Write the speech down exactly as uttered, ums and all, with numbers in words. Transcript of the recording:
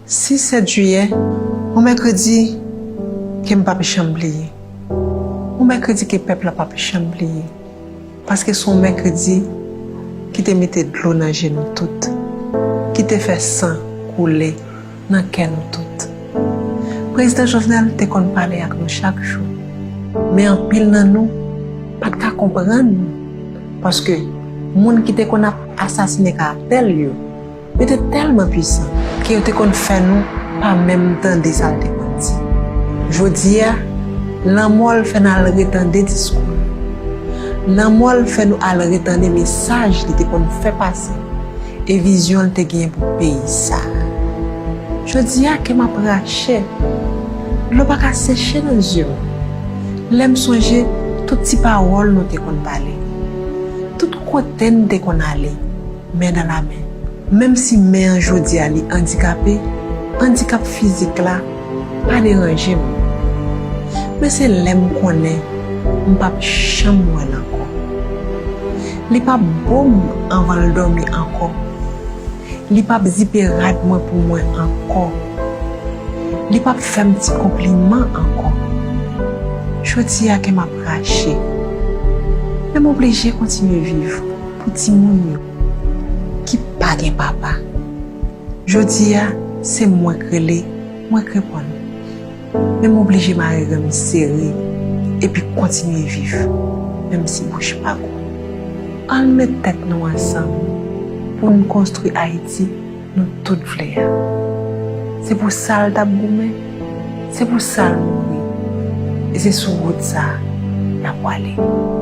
Sis sèt jiyè, yon mèkredi ke m p ap janm bliye. Yon mèkredi ke pèp la p ap janm bliye. Paske se yon mèkredi ki te mete dlo nan je nou tout, ki te fè san koule nan kè nou tout. Prezidan Jovenel te konn pale ak nou chak jou, men anpil nan nou pa t ka konprann nou, paske moun ki te konn ap asasine karaktè l yo, yo te tèlman pwisan ke yo te konn fè nou pa menm tande sa l te konn di. Jodi a, lanmò l fè n al retande diskou l. Lanmò l fè nou al retande mesaj li te konn fè pase e vizyon l te genyen pou peyi sa a. Jodi a, kè m ap rache, dlo pa ka seche nan zye m lè m sonje tout ti pawòl nou te konn pale, tout kote n te konn ale, men nan lamen. Menm si men an jodi a li andikape, andikap fizik la pa deranje m. Men se lè m konnen m p ap janm wè l ankò. Li p ap bo m anvan l dòmi ankò. Li p ap zipe rad mwen pou mwen ankò. Li p ap fè m ti konpliman ankò. Jodi a kè m ap rache. Men m oblije kontinye viv pou timoun yo ki pa gen papa. Jodi a, se mwen k rele, mwen k reponn. Men m oblije mare ren m sere epi kontinye viv, menm si bouch pa gou. Ann met tèt nou ansanm pou n konstwi Ayiti nou tout vle a. Se pou sa l t ap goumen, se pou sa l mouri, e se sou wout sa a n ap pwale.